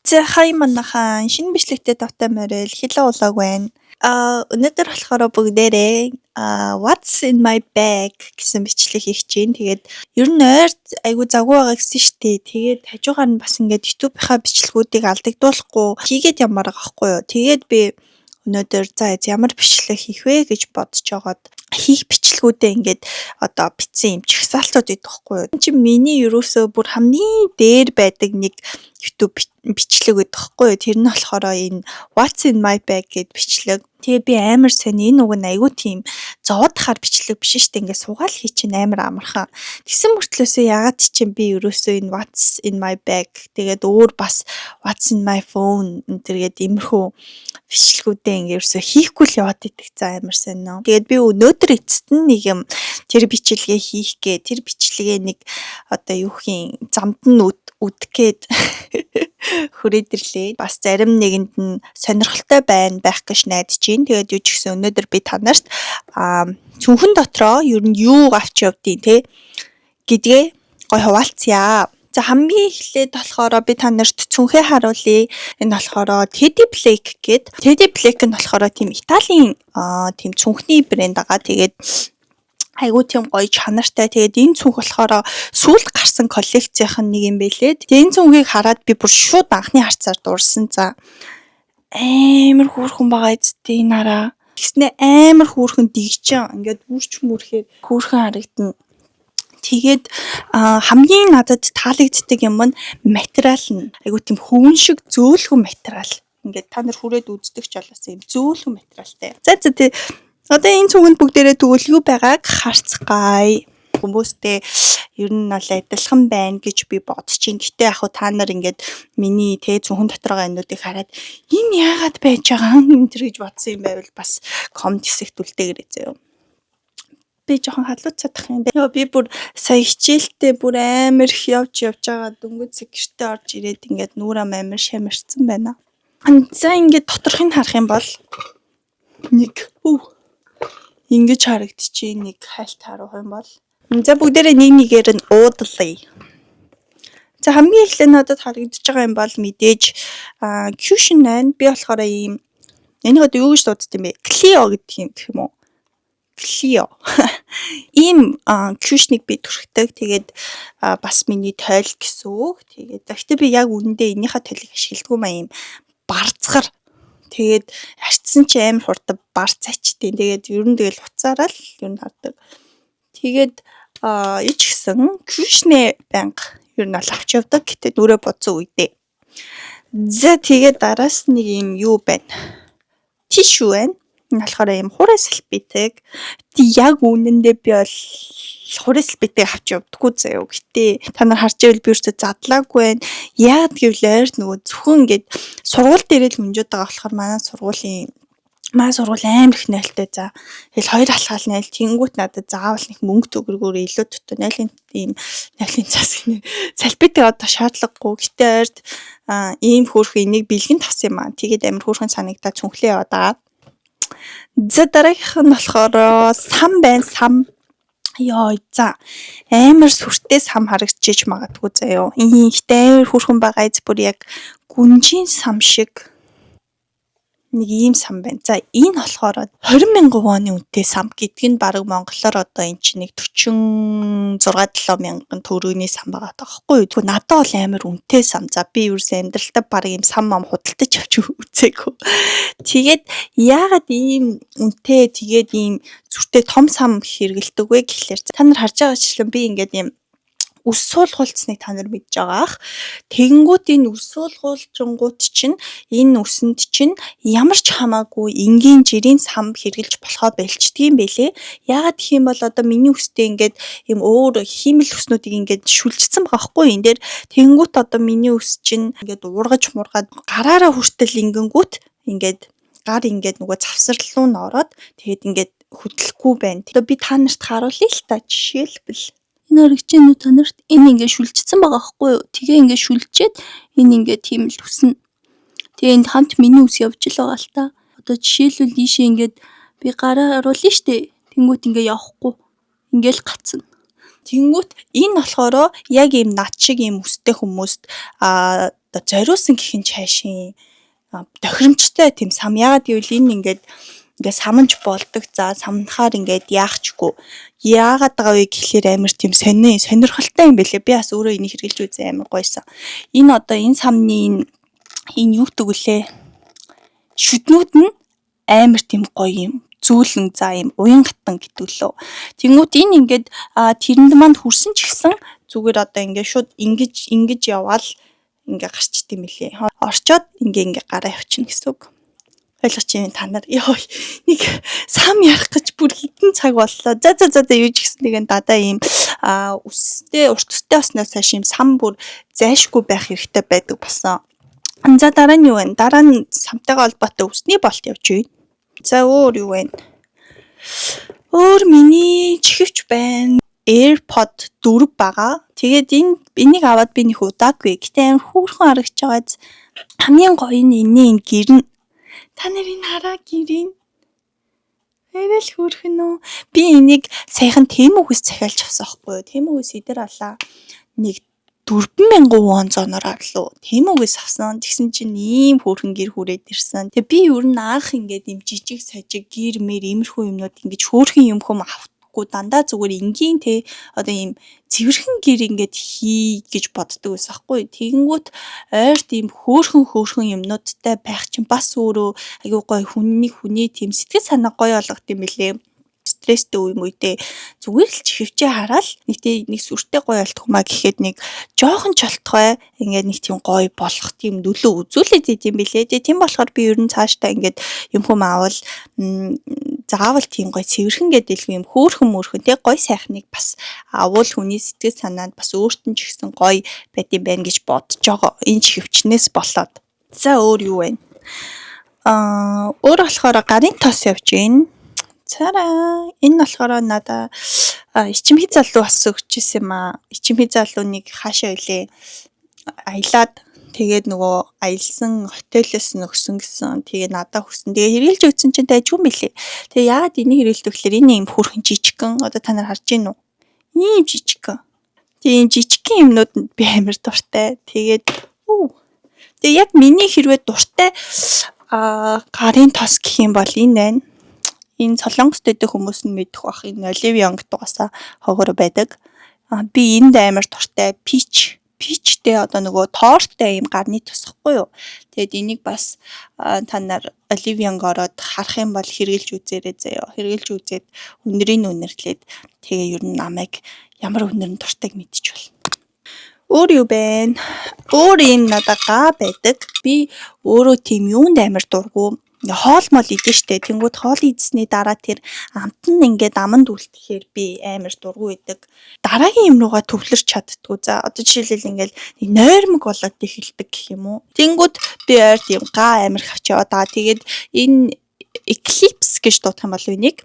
За, хай манайхан, шинэ бичлэгтэй тавтай морил hello vlog байна. Өнөөдөр болохоор бүгдээрээ "What's in my bag" гэсэн бичлэг хийх чинь. Тэгээд ер нь ойрд айгу завгүй байгаа гэсэн штэ. Тэгээд хажуугаар нь бас ингээд YouTube-ийнхаа бичлэгүүдийг алдагдуулахгүй хийгээд ямар байгаа байхгүй юу. Тэгээд би өнөөдөр за ямар бичлэг хийх вэ гэж бодож байгаад хийх бичлэгүүдээ ингээд одоо бичсэн юм жагсаалтууд байдаг байхгүй юу. Энд чинь миний ерөөсөө бүр хамгийн дээр байдаг нэг YouTube бичлэг байдаг байхгүй юу. Тэр нь болохоор энэ "What's in my bag" гэдэг бичлэг. Тэгээ би амар сайн энэ уг нь айгүй тийм зовоодохоор бичлэг биш шүү дээ. Ингээд суугаал хий чинь амар амархан. Тэгсэн мөртлөөсөө ягаад чинь би ерөөсөө энэ "What's in my bag", тэгээд өөр бас "What's in my phone" энэ тэр гээд иймэрхүү бичлэгүүдээ ингээ ерөөсөө хийхгүй л яваад идэх. За, амар сайн нөө. Тэгээд би өнөөдөр эцэст нь нэг юм тэр бичлэгээ хийх гээ, тэр бичлэгээ нэг одоо юу хин замд нь үдэх гээд хүрээд ирлээ. Бас зарим нэгэнд нь сонирхолтой байна байх гэж найдаж байна. Тэгээд юу ч гэсэн өнөөдөр би та нарт цүнхэн дотроо ер нь юу авч явдیں те гэдгээ гой хуваалцъя. За, хамгийн эхлээд болохоор би та нарт цүнхээ харуулъя. Энэ болохоор Teddy Blake гээд, Teddy Blake нь болохоор тийм Италийн тийм цүнхний брэнд байгаа. Тэгээд айгуу тийм гоё чанартай. Тэгээд энэ цүнх болохоор сүүлд гарсан коллекцийнх нь нэг юм бэлээ. Тэгээд энэ цүнхийг хараад би бүр шууд анхны харцаар дурсан. За, амар хөөрхөн байгаа эцтэй, энэ хараа. Тэгснэ амар хөөрхөн дэгжин ингээд үрч мүрхээр хөөрхөн харагдана. Тэгээд хамгийн надад таалагддаг юм нь материал нь айгуу тийм хөвөн шиг зөөлхөн материал. Ингээд та нар хүрээд үздэг ч болоосаа юм зөөлхөн материалтай. За, тий. Одоо энэ цүнхэнд бүгдээрээ тэгвэл юу байгааг харцгаая. Хүмүүстэй ер нь бол адилхан байна гэж би бодож чинь. Гэтэ яг хуу та нар ингээд миний те цүнхэн дотор байгаа юмнуудыг хараад энэ яагаад байж байгаа юм энэ гэж бодсон юм байвал бас comment хэсэгт үлдээгээрэй заяа. Би жоохон халууцаад ах юм байна. Йоо, би бүр сая хичээлдээ бүр амар их явж явж байгаа, дөнгөж гэртээ орж ирээд ингээд нүүр ам амар шамирцсан байна. За, ингээд доторхыг харах юм бол нэг өв ингэж харагдчихээн, нэг хайлт харуулах юм бол. За, бүгдээрээ нэг нэгээр нь уудлая. За, хамгийн эхлээд надад харагдаж байгаа юм бол мэдээж cushion байна. Би болохоор ийм энийг одоо юу гэж дууддаг юм бэ? Clio гэдэг юм гэх юм уу? Clio. Ийм cushion-ыг би түрхдэг. Тэгээд бас миний тойл гэсэн үг. Тэгээд гэхдээ би яг үнэндээ энийхээ тойлыг ашигладаггүй маа, ийм барцгар. Тэгээд арчсан чи амар хурдан барцаачтیں۔ Тэгээд ер нь тэгэл уцаараа л ер нь хардаг. Тэгээд ич гисэн cushion-ээ байнга ер нь бол авч явдаг. Гэтэ нүрээ будсан үедээ. За, тэгээд араас нэг юм юу байна? Tissue байна. Энэ болохоор ийм хуурай салфетик. Яг үнэндээ би бол хуурай салфетик авч явдаггүй заяо. Гэтэ та нар харж байвал би өөртөө задлаагүй байна. Яагаад гэвэл ойр нөгөө зөвхөн ингээд сургууль дээрээ л өнжөөд байгаа болохоор манай сургууль амар их нойлтой, за. Тэгэл хоёр алхаал нойл, тэнгүүт надад заавал нэг мөнгө төгрөгөөр илүү дутуу нойлын ийм нойлын цаас гинэ. Салфетик одоо шаардлагагүй. Гэтэ ойрд ийм хөөрхөн энийг бэлгэн тавсан юм аа. Тэгээд амар хөөрхөн санагдаад цүнхлээ яваад байгаа. За, дараагийнх нь болохоор сам байна, сам. Йой, за, амар сүртэй сам харагдчихэж магадгүй заяо. Ийм ихтэй амар хөөрхөн байгаа эз, бүр яг гүнжийн сам шиг нэг ийм сам байна. За, энэ болохоор 20 мянган воны үнэтэй сам гэдэг нь бараг монголоор одоо энэ чинь нэг 46 7 мянган төгрөгийн сам байгаа байхгүй юу. Тэгвэл надад бол амар үнэтэй сам. За, би ерөөсөө амьдралдаа бараг ийм сам мам худалдаж авч үзээгүй. Тэгээд яагаад ийм үнэтэй, тэгээд ийм сүртэй том сам хэрэглэдэг вэ гэхлээр та нар харж байгаачлан би ингээд ийм үс суулгуулцныг та нар мэдж байгаа ах. Тэгэнгүүт энэ үс суулгуулчингууд чинь энэ үсэнд чинь ямар ч хамаагүй энгийн жирийн сам хэрэглэж болохоо болчдөг юм бэлээ. Яагаад гэх юм бол одоо миний үстэй ингээд ийм өөр хиймэл үснүүдийг ингээд шүлжсэн байгаа хгүй энэ дээр. Тэгэнгүүт одоо миний үс чинь ингээд уургаж мургаад гараараа хүртэл ингэнгүүт ингээд гар ингээд нөгөө завсрал руу н ороод тэгээд ингээд хөдлөхгүй байна. Одоо би та нарт харуулъя л та, жишээлбэл. Энэ харагдаж байна уу та нарт? Энэ ингээд шүлжсэн байгаа байхгүй юу? Тэгээ ингээд шүлжээд энэ ингээд тийм л үснэ. Тэгээ энд хамт миний үс явж л байгаа л та. Одоо жишээлбэл ийшээ ингээд би гараа оруулна штэ. Тэнгүүт ингээ явахгүй. Ингээл гацна. Тэнгүүт энэ болохоор яг ийм над шиг ийм үстэй хүмүүст одоо зориулсан гэх нь цаашийн тохиромжтой тийм сам. Яагаад гэвэл энэ ингээд ингээд саманж болдог. За, самнахаар ингээд яахчгүй. Яагаад байгаа вэ гэхлээр амар тийм сонирхолтой юм бэлээ. Би бас өөрөө энийг хэрэглэж үзсэн, амар гоёсон. Энэ одоо энэ самны энэ юу гэдэг вүлээ? Шүднүүд нь амар тийм гоё юм зөөлөн, за, юм уян хатан гэдэг лөө. Тэнгүүт энэ ингээд тэрэнд манд хүрсэн ч гэсэн зүгээр одоо ингээд шууд ингэж ингэж яваал ингээ гарчт юм лээ. Орчоод ингээ ингээ гараа явчихна гэсэн үг. Ойлгож байна та нар? Йоо, нэг сам ярих гэж бүр хэдэн цаг боллоо. За, юу ч гэсэн нэгэн дадаа ийм үстэй, урт үстэй болсноос хойш ийм сам бүр зайшгүй байх хэрэгтэй байдаг болсон. За, дараа нь юу вэ? Дараа нь самтайгаа холбоотой үсний болт явж байна. За, өөр юу вэ? Өөр миний чихвч байна. AirPod 4 байгаа. Тэгээд энийг аваад би нэг удаагүй. Гэтэ амар хөөрхөн харагдаж байгаа биз. Хамгийн гоё нь энэний энэ гэр нь. Та нар энэ хараа, гэрийн. Арай л хөөрхөн үү? Би энийг саяхан Temu-гээс захиалж авсан байхгүй юу? Temu-гээс эдэр алаа нэг 4000 вон зооноор авлаа. Temu-гээс авсан. Тэгсэн чинь ийм хөөрхөн гэр хүрээд ирсэн. Тэгээ би ер нь анх ингээд ийм жижиг сажиг гэр мэр иймэрхүү юмнууд ингэж хөөрхөн юм хүм авахгүй, дандаа зүгээр энгийн те одоо ийм цэвэрхэн гэр ингээд хий гэж боддог байсан байхгүй. Тэгэнгүүт ойрт ийм хөөрхөн хөөрхөн юмнуудтай байх чинь бас өөрөө аягүй гоё, хүний тийм сэтгэл санаа гоё болгох юм билээ. Стресстэй үе мүйдээ зүгээр л чихвчээ хараад нэг тий нэг сүртэй гоё болтох юмаа гэхэд нэг жоохон чолтгой ингээд нэг тийм гоё болох тийм нөлөө үзүүлээд идэм билээ. Тэгээ тийм болохоор би ер нь цаашдаа ингээд юм хүм аавал заавал тийм гоё цэвэрхэн гэдэг юм хөөрхөн мөрхөн тий гоё сайхныг бас авал хүний сэтгэл санаанд бас өөрт нь ч гэсэн гоё байд юм байна гэж бодож байгаа. Энэ чихвчнээс болоод. За, өөр юу вэ? Өөр болохоор гарын тос явж гин. Цараа, энэ болохоор надаа ичимхий залуу бас өгч исэн юм аа. Ичимхий залуу нэг хаашаа илээ аялаад, тэгээд нөгөө аялсан hotel-оос нь өгсөн гэсэн. Тэгээ надаа өгсөн. Тэгээ хэрэглэж үзсэн чинь дайжгүй юм билээ. Тэгээ яагаад энийг хэрэглэдэг гэхээр энэ ийм хөөрхөн жижигхэн, одоо та нар харж гин үү? Ийм жижигхэн. Тэгээ ийм жижигхэн юмнууданд би амар дуртай. Тэгээд тэгээ яг миний хэрвээ дуртай гарын тос гэх юм бол энэ байна. Энэ Солонгост байдаг хүмүүс нь мэдэх бах. Энэ Olive Young угаасаа хогоро байдаг. Би энд амар дуртай, peach peach-тэй одоо нөгөө тоортой ийм гарны тос ихгүй юу. Тэгээд энийг бас та нар Olive Young ороод харах юм бол хэрэглэж үзээрэй заяа. Хэрэглэж үзээд үнэрийг үнэрлээд тэгээ ер нь намайг ямар үнэр нь дуртайг мэдчих болно. Өөр юу бэ? Өөр ийм надад га байдаг. Би өөрөө тийм юунд амар дургу. Ингээ хоол мол идэн штэ. Тэнгүүд хоол идсэний дараа тэр амт нь ингээд аманд үлдэхээр би амар дургу байдаг. Дараагийн юм руугаа төвлөрч чаддгүй. За, одоо жишээлбэл ингээл нэг нойрмог болоод эхэлдэг гэх юм уу. Тэнгүүд би ойр тийм га амар их авч яваад байгаа. Тэгээд энэ Eclipse гэж дуудах юм бол энийг.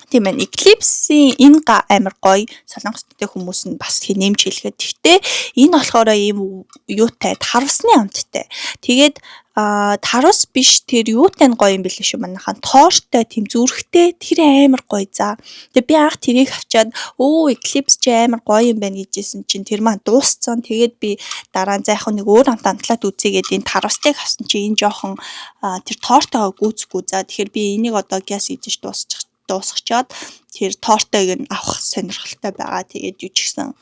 Тийм байна. Eclipse-ийн энэ га амар гоё. Солонгостой хүмүүс нь бас нэмж хэлэхэд. Гэхдээ энэ болохоор ийм юутай, тарвасны амттай. Тэгээд тарвас биш, тэр юутай нь гоё юм бэлээ шүү манайхан. Тоортой, тийм зүрхтэй, тэр амар гоё, за. Тэгээ би анх тэрийг авчаад өө Eclipse чи амар гоё юм байна гэжсэн чинь тэр маань дууссан. Тэгээд би дараа нь за яг нэг өөр амт амтлаад үзье гээд энэ тарвастыг авсан чи энэ жоохон тэр тоортойгоо гүйцэхгүй. За, тэгэхээр би энийг одоо гяс идэж дуусгачаад тэр тоортойг нь авах сонирхолтой байгаа. Тэгээд юу ч гэсэн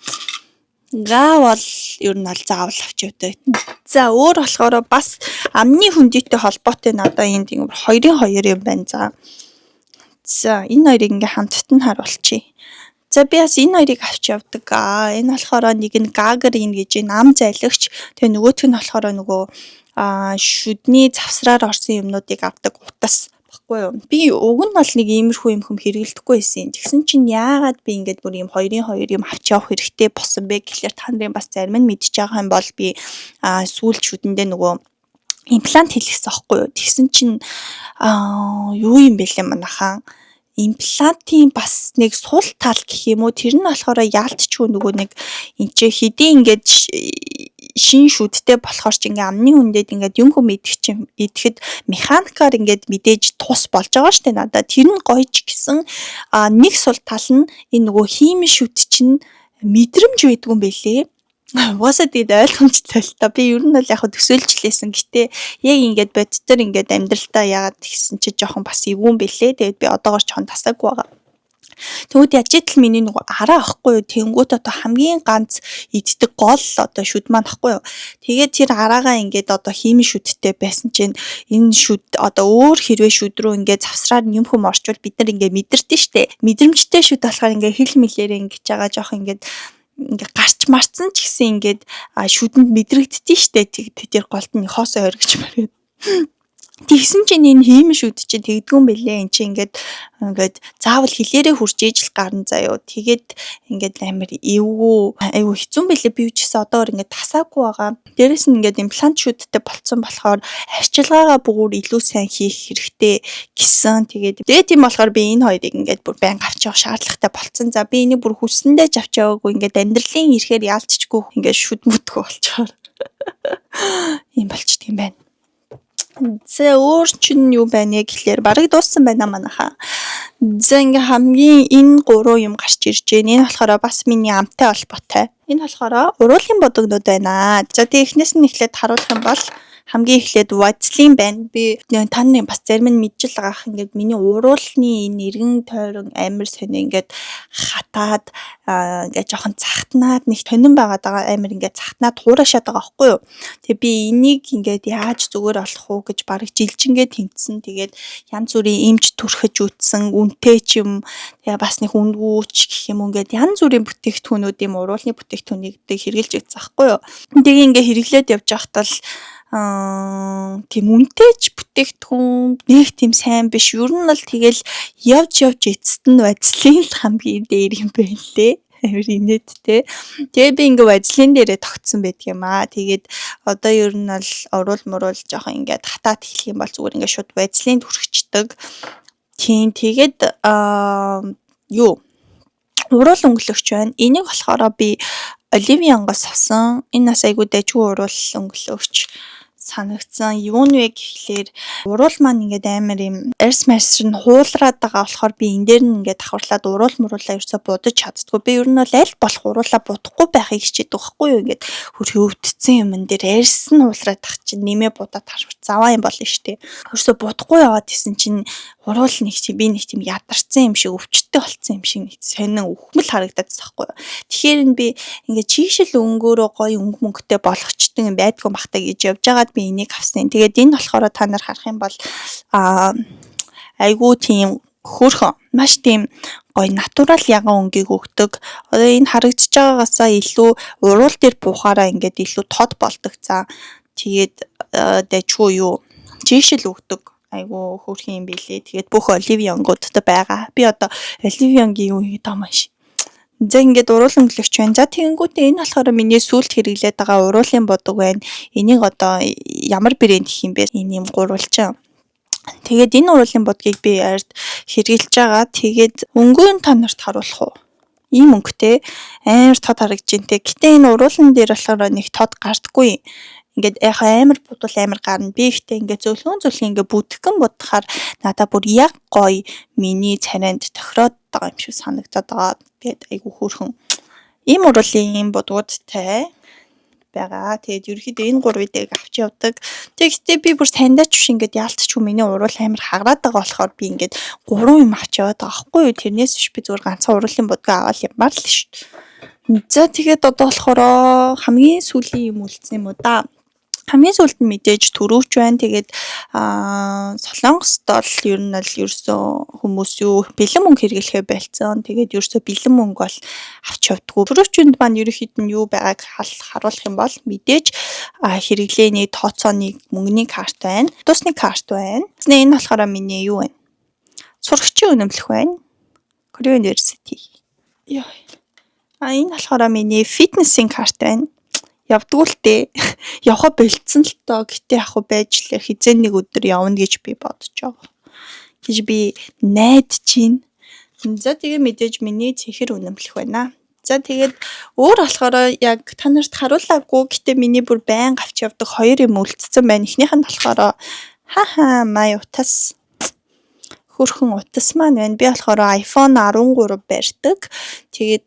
га бол ер нь бол заавал авч явдаг. За, өөр болохоор бас амны хөндийтэй холбоотой надаа энд ингэ хоёрын хоёр юм байна. За. За, энэ хоёрыг ингээ хамтд нь харуулчихъя. За, би бас энэ хоёрыг авч явдаг. Энэ болохоор нэг нь Gagarine гэж энэ ам зайлагч. Тэгээ нөгөөх нь болохоор нөгөө шүдний завсраар орсон юмнуудыг авдаг утас баггүй юу. Би уг нь бол нэг иймэрхүү юм хүм хэрэглэдэггүй байсан. Тэгсэн чинь яагаад би ингээд бүр ийм хоёрын хоёр юм авч явах хэрэгтэй болсон бэ гэхлээр та нарын бас зарим нь мэдж байгаа юм бол би сүүлд шүдэндээ нөгөө имплант хийлгэсэн байхгүй юу. Тэгсэн чинь юу юм бэ лээ манайхаан, имплантын бас нэг сул тал гэх юм уу, тэр нь болохоор яалтчгүй нөгөө нэг энэ чи хэдийн ингээд шин шүдтэй болохоор чи ингээ амны хүндэд ингээд юм хүм идэх чинь идэхэд механикаар ингээд мэдээж тус болж байгаа штэ надад. Тэр нь гоё ч гэсэн нэг сул тал нь энэ нөгөө хиймэл шүд чинь мэдрэмж байдгүй юм бэлээ. Угаасаа тэгээд ойлгомжтой л та. Би ер нь бол яг төсөөлж лээсэн. Гэтэ яг ингээд боддоор ингээд амьдралтаа яагаад гэсэн чи жоохон бас эвгүй юм бэлээ. Тэгээд би одоогор жоохон тасаагүй байгаа. Тэгвэл яаж итэл миний нөгөө араа ахгүй юу? Тэнгүүт одоо хамгийн ганц иддэг гол одоо шүд маань ахгүй юу? Тэгээд тэр араагаа ингээд одоо хими шүдтэй байсан чинь энэ шүд одоо өөр хэрвээ шүд рүү ингээд завсраар юм хүм орчвол бид нар ингээд мэдэрдэн штэ. Мэдрэмжтэй шүд болохоор ингээд хил мэлээрээ ингэж байгаа жоох ингээд ингээ гарч марцсан ч гэсэн ингээд шүдэнд мэдрэгддээ штэ. Тэр голд нь хоосоо оргиж маргаад. Тэгсэн чинь энэ хийм шүд чинь тэгдгүн бэлээ. Эн чинь ингээд ингээд заавал хилээрээ хурж ижил гарна заяо. Тэгээд ингээд амар эвгүй, айгүй хэцүү бэлээ. Би ч гэсэн одоогор ингээд тасаагүй байгаа. Дээрэс нь ингээд имплант шүдтэй болцсон болохоор арчилгаагаа бөгүүр илүү сайн хийх хэрэгтэй гэсэн. Тэгээд тэгээд тийм болохоор би энэ хоёрыг ингээд бүр байнга авч явах шаардлагатай болцсон. За, би энийг бүр хүссэндээ ч авч яваагүй, ингээд амьдралын ирэхээр яалтчгүй ингээд шүд мүдгүү болчоор юм болчдөг юм байна. За, өөр чинь юу байна гэхлээр бараг дууссан байна манайхаа. За, ингээ хамгийн энэ гурван юм гарч ирж байна. Энэ болохоор бас миний амтай холбоотой. Энэ болохоор уруулын будагнууд байна. За, тэгээ эхнээс нь эхлээд харуулах юм бол хамгийн эхлээд Vaseline байна. Би та нарын бас зарим нь мэдж л байгаа, ингээд миний уруулны энэ эргэн тойрон амар сонио ингээд хатаад, ингээд жоохон захтнаад, нэг тонин байгаад байгаа, амар ингээд захтнаад хуурашаад байгаа байхгүй юу. Тэгээ би энийг ингээд яаж зүгээр олох уу гэж бараг жилжингээ тэмцсэн. Тэгээд янз бүрийн эмч түрхэж үтсэн, үнэтэй ч юм, тэгээ бас нэг үнгүүч гэх юм уу, ингээд янз бүрийн бүтээгдэхүүнүүд, юм уруулны бүтээгдэхүүнийг хэрэгжилж үзсэн байхгүй юу. Тэгээ ингээд хэрэглээд явж байхад л тийм үнэтэй ч бүтээгдэхүүн нэг тийм сайн биш. Ер нь бол тэгэл явж явж эцэст нь Vaseline л хамгийн дээр юм байна лээ. Амар инээдтэй. Тэгээ би ингээ Vaseline дээрээ тогтсон байдаг юм аа. Тэгээд одоо ер нь бол уруул муруул жоохон ингээд хатаад эхлэх юм бол зүгээр ингээ шууд Vaseline түрхчихдэг. Тийм, тэгээд юу, уруул өнгөлөгч байна. Энийг болохоор би Olive Young-аас авсан. Энэ бас айгүй дажгүй уруул өнгөлөгч санагдсан. Юу нь вэ гэхлээр уруул маань ингээд амар юм арьс марс нь хуулраад байгаа болохоор би энэ дээр нь ингээд давхарлаад уруул муруулаа ерөөсө будаж чаддаггүй. Би ер нь бол аль болох уруулаа будахгүй байхыг хичээдэг байхгүй юу? Ингээд хөрхи өвдсөн юмн дээр арьс нь хуулраад тах чинь нэмээ будаад харвар заваа юм болно шүү дээ. Ерөөсө будахгүй яваад исэн чинь уруул нэг тийм би нэг тийм ядарсан юм шиг, өвчтөй болцсон юм шиг нэг сонин үхмэл харагдаад байсан байхгүй юу? Тэгэхээр нь би ингээд чийгшил өнгөөрөө гоё өнгө мөнгөтэй болгочтой юм байдгүй бахта гэж явж байгаад би энийг авсан. Тэгээд энэ болохоор та нар харах юм бол айгүй тийм хөөрхөн, маш тийм гоё natural яган өнгийг өгдөг. Одоо энэ харагдаж байгаагаасаа илүү уруул дээр буухаараа ингээд илүү тод болдог. За, тэгээд дайчгүй юу, чийгшил өгдөг, айгүй хөөрхөн юм билээ. Тэгээд бүх Olive Young-уудад байгаа. Би одоо Olive Young-ийн юу хийгээд байгаа юм шиг. За, ингээд уруул өнгөлөгч байна. За, тэгэнгүүтээ энэ болохоор миний сүүлд хэрэглээд байгаа уруулын будаг байна. Энийг одоо ямар брэнд гэх юм бэ? Энэ юм гурвалжин. Тэгээд энэ уруулын будгийг би ойрд хэрэглэж байгаа. Тэгээд өнгөө нь та нарт харуулах уу? Ийм өнгөтэй, амар тод харагдаж байна те. Гэтэ энэ уруулан дээр болохоор нэг тод гардаггүй. Ингээд яг амар будвал амар гарна. Би ихтэй ингээд зөөлхөн зөөлхөн ингээд бүдгэн будахаар надаа бүр яг гоё миний царайнд тохироод байгаа юм шиг санагдаад байгаа. Тэгээд айгу хөөрхөн ийм уруулын будгуудтай байгаа. Тэгээд ерөнхийдөө энэ гурвыг авч явдаг. Тэгээд би бүр сандаач биш, ингээд яалтчгүй миний уруул амар хагараад байгаа болохоор би ингээд гурван юм авч яваад байгаа байхгүй юу. Тэрнээс биш, би зүгээр ганцхан уруулын будгаа аваад явмаар л шүү дээ. За, тэгээд одоо болохоор хамгийн сүүлийн юм үлдсэн юм уу да. Хамгийн сүүлд нь мэдээж түрийвч байна. Тэгээд Солонгост бол ер нь бол ерөөсөө хүмүүс юу, бэлэн мөнгө хэрэглэхээ больцсон. Тэгээд ерөөсөө бэлэн мөнгө бол авч явдаггүй. Түрийвчэнд маань ерөнхийд нь юу байгааг харуулах юм бол мэдээж хэрэглээний тооцооны мөнгөний карт байна. Тусны карт байна. Энэ болохоор миний юу вэ? Сурагчийн үнэмлэх байна. Korea University. Яа. А энэ болохоор миний фитнесийн карт байна. Явдггүй л дээ. Явхаа болцсон л доо. Гэтэ яг хуу байж лээ. Хизээ нэг өдөр явна гэж би бодож байгаа гэж би найдаж байна. За, тэгээ мэдээж миний цэнхэр үнэмлэх байна. За, тэгээд өөр болохоор яг та нарт харуулаагүй. Гэтэ миний бүр байнга авч явдаг хоёр юм үлдсэн байна. Эхнийх нь болохоор хаха май утас, хөөрхөн утас маань байна. Би болохоор iPhone 13 барьдаг. Тэгээд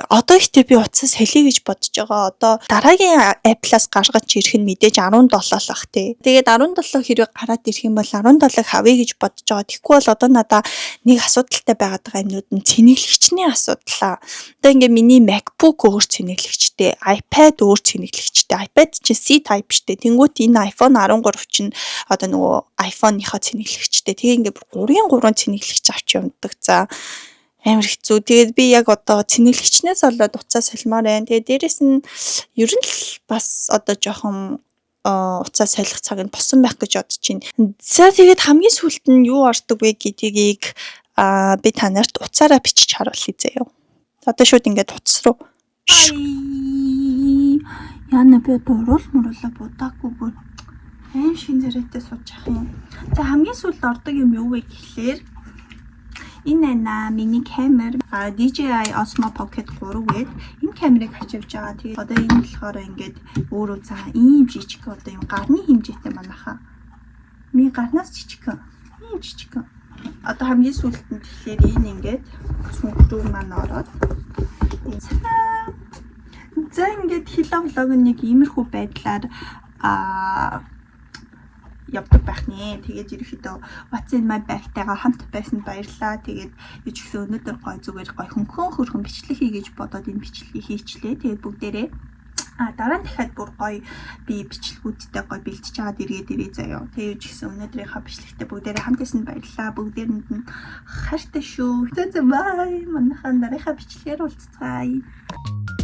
Одоо ихтэй би утсаа солиё гэж бодож байгаа. Одоо дараагийн Apple-аас гаргаж ирэх нь мэдээж 17 л ах тий. Тэгээд 17 хэрэг гараад ирэх юм бол 17-ыг авъя гэж бодож байгаа. Тэгэхгүй бол одоо надаа нэг асуудалтай байгаад байгаа юмнууд нь цэнэглэгчний асуудал аа. Одоо ингээ миний MacBook өөр цэнэглэгчтэй, iPad өөр цэнэглэгчтэй. iPad чинь C type штэ. Тэнгүүт энэ iPhone 13 чинь одоо нөгөө iPhone-ийнхаа цэнэглэгчтэй. Тэгээ ингээ бүр 3-ын 3 цэнэглэгч авч явдаг. За, амар хэцүү. Тэгээд би яг одоо цэнэглэгчнээс болоод утсаа солимоор байна. Тэгээд дээрэс нь ер нь л бас одоо жоохон утсаа солих цаг нь босон байх гэж бодож байна. За, тэгээд хамгийн сүүлд нь юу ордог вэ гэдгийг би та нарт утсаараа бичиж харуулъя заяа. Одоо шууд ингээд утас руу. Яна, би одоо уруул муруула будааггүй, бүр аим шин зэрэгтэй сууж явах юм. За, хамгийн сүүлд ордог юм юу вэ гэхлээр энэ байна, миний камер, DJI Osmo Pocket 3 гээд энэ камерыг авч явж байгаа. Тэгээд одоо энэ болохоор ингээд өөрөө за ийм жижиг, одоо юм гарны хэмжээтэй манайхаа. Миний гарнаас жижигхэн. Ийм жижигхэн. Одоо хамгийн сүүлд нь тэгэхээр энэ ингээд цүнх рүү маань ороод. За, ингээд hello vlog нэг иймэрхүү байдлаар явдаг байх нэ. Тэгээд ерөөхдөө What's in my bag-тайгаа хамт байсанд баярлалаа. Тэгээд би ч гэсэн өнөөдөр гой зүгээр гой хөнгөн хөрхөн бичлэг хий гэж бодоод энэ бичлэгийг хийчлээ. Тэгээд бүгдээрээ дараа нь дахиад бүр гоё би бичлэгүүдтэй гоё бэлтэж аваад эргээд ирээ заяа. Тэгээд ч гэсэн өнөөдрийнхөө бичлэгтээ бүгдээрээ хамт байсанд баярлалаа. Бүгдээрэнд нь хайртай шүү. За за, bye. Манайхан дараагийнхаа бичлэгээр уулзцгаая.